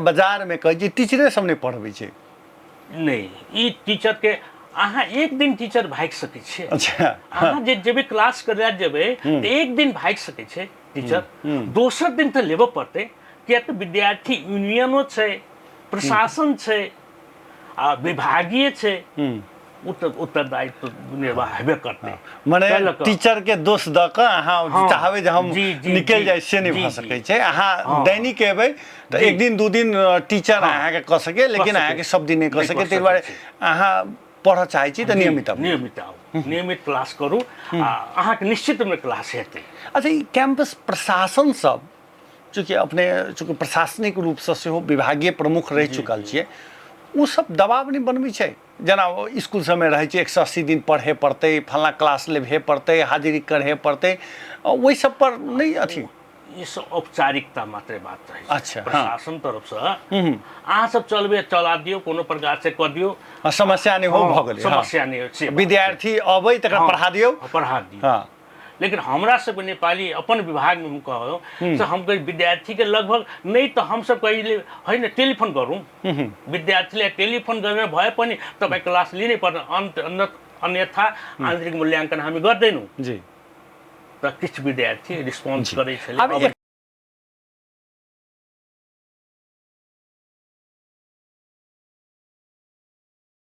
बाजारमे कहै छै टीचरे सब नहि पढ़बै छै। नहि, ई टीचरके अहाँ एक दिन टीचर भागि सकै छियै। अच्छा। अहाँ जे जेबै क्लास करे जेबै तऽ एक दिन भागि सकै छै टीचर, दोसर दिन तऽ लेबऽ पड़तै, किया तऽ विद्यार्थी यूनियनो छै, प्रशासन छै आ विभागीय छै, ओ तऽ उत्तरदायित्व निर्वाह हेबे करतै। मने टीचर के दोष दऽ कऽ अहाँ चाहबै जे हम निकलि जाइ से नहि भऽ सकै छै। अहाँ दैनिक एबै तऽ एक दिन दू दिन टीचर अहाँके कऽ सकै, लेकिन अहाँके सब दिन नहि कऽ सकै। ताहि दुआरे अहाँ पढ़ऽ चाहै छी तऽ नियमित आउ, नियमित आउ, नियमित क्लास करू आ अहाँके निश्चित रूपमे क्लास हेतै। अच्छा, ई कैंपस प्रशासन सब, चूँकि अपने चूँकि प्रशासनिक रूपसँ सेहो विभागीय प्रमुख रहि चुकल छियै, ओ सब दबाव नहि बनबै छै? जेना इसकुल सबमे रहै छै 180 दिन पढ़े पड़तै, फल्लाँ क्लास लेबहे पड़तै, हाजिरी करहे पड़तै, ओहि सब पर नहि अथी? ई सब औपचारिकता मात्रे बात रहै छै। अच्छा, प्रशासन तरफसँ अहाँ सब चलबे चला दियौ, कोनो प्रकार से कऽ दियौ, समस्या नहि हो, भऽ गेलै, समस्या नहि हो, से विद्यार्थी अबै तकर पढ़ा दियौ, पढ़ा दियौ। लेकिन हमरा सबके नेपाली अपन विभागमे हम कहब से हम कहै विद्यार्थीके लगभग नहि तऽ हमसब कहिले होइन टेलिफोन गरौँ, विद्यार्थीलाई टेलिफोन गरेर भए पनि तपाईँ क्लास लिनै पर्छ, अन्यथा आन्तरिक मूल्याङ्कन हामी गर्दैनौँ। जी। र किछु विद्यार्थी रिस्पोन्स करै छलै। आब